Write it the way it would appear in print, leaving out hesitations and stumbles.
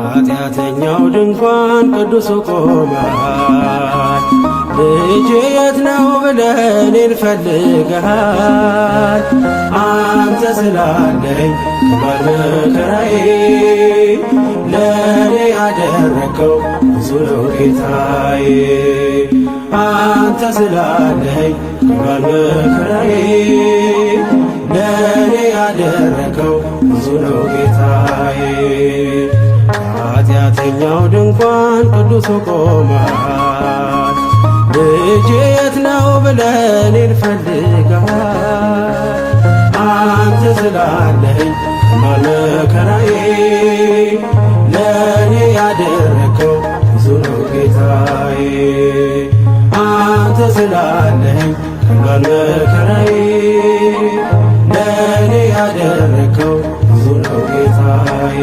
ኃጢአተኛው ድንኳን ቅዱሱ ቆመሃል። ልጄ የት ነው ብለህ እኔን ፈልገሃል። አንተ ስላለኝ ከባድ መከራዬ፣ ለእኔ ያደረከው ብዙ ነው ጌታዬ። አንተ ስላለኝ ከባድ መከራዬ፣ ለእኔ ያደረከው ብዙ ነው ጌታዬ። ኃጢአተኛው ድንኳን ቅዱሱ ቆመሃል። ልጄ የት ነው ብለህ እኔን ፈልገሃል። አንተ ስላለኝ ከባድ መከራዬ፣ ለእኔ ያደረከው ብዙ ነው ጌታዬ። አንተ ስላለኝ ከባድ መከራዬ፣ ለእኔ ያደረከው ብዙ ነው ጌታዬ።